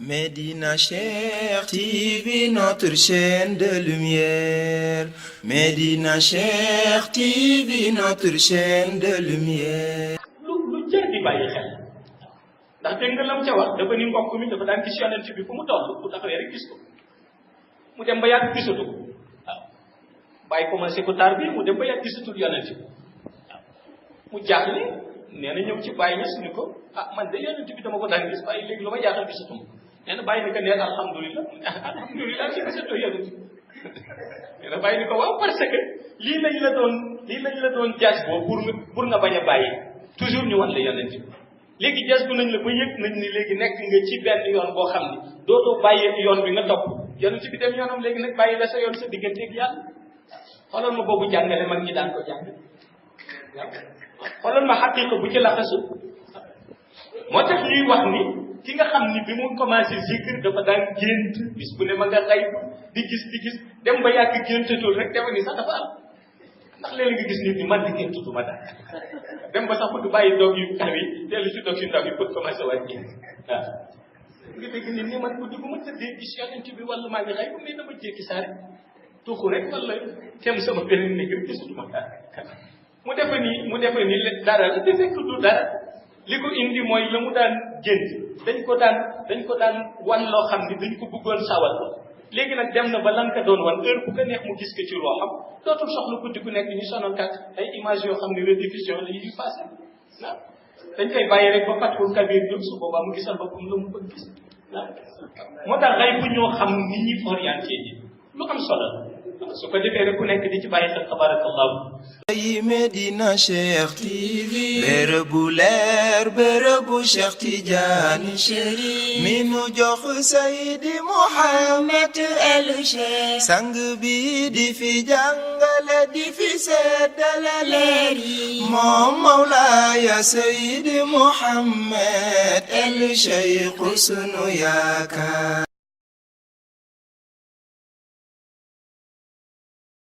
Médina Cheikh TV, notre chaîne de lumière. Médina Cheikh TV, notre chaîne de lumière. lu jar di bàyyi xel ndax dégg nga lam ca wax dafa ni mbokk mi dafa daan gis yonent bi fu mu toll bu taxawee rek gis ko mu dem ba yàgg gisatu ko waaw bàyyi commencé ko taar bi mu dem ba yàgg gisatul yonent bi waaw mu jaaxle nee na ñëw ci bàyyi ñes ni ko man de yonent bi dama ko daan gis waaye léegi lu ma jaaxal gisatuma nee na bàyyi ni ko neel alhamdulilah alhamdulilah si gisatoo yonent bi nee na bàyyi ni ko waaw parce que lii lañ la doon jaas boo pour nga bañ a bàyyi toujours ñu wan la yonent bi léegi jas bu nañ la ba yëg nañ ni léegi nekk nga ci benn yoon boo xam ni dootoo bàyyee yoon bi nga topp yonent bi dem yoonam léegi nag bàyyi la sa yoon sa digganteeg yàlla xoolal ma boobu jàngale mag ñi daan ko jàng xoolal ma xaqiqa bu ci laxasu moo tax ñuy wax ni ki nga xam ni bi mu commencé zikr dafa daan gént bis bu ne ma nga xay di gis dem ba yàgg géntatul rek defe ni sax dafa am ndax léegi nga gis nit ñi man di géntutuma daal dem ba sax bëgg bàyyi dog yu taw yi dellu ci dog yu ndaw yi pour commencé waat génn waaw nga dégg nit ñi man guddi bu ma tëddee gis yonent bi wala maa ngi xay bu mais dama jékki saa rek tuxu rek wala tem sama beneen néeg rek gisutuma dara mu defe ni dara la te fekk du dara li ko indi mooy la mu daan gént dañ ko daan wan loo xam ni dañ ko bëggoon sawal ko léegi nag dem na ba lan ka doon wan heure bu ko neex mu gis ko ci loo xam dootul soxla guddi gu nekk ñu sonal kat ay image yoo xam ne rediffusion la yi passé waaw dañ koy bàyyi rek ba Fathul Kabir jóg su boobaa mu gisal boppam la mu bëgg gis waaw moo tax xay bu ñoo xam ni ñuy orienté ji lu am solo su ko defee rek ku nekk di ci bàyyi xel tabarakallahu Médina Cheikh TV, bërëbu leer bërëbu Cheikh Tidiane Chérif mi nu jox Seydi Mouhamed El Cheikh sang bi di fi jàngale di fi seddale leer yi moom Mawlaaya Seydi Mouhamed El Cheikh sunu yaakaar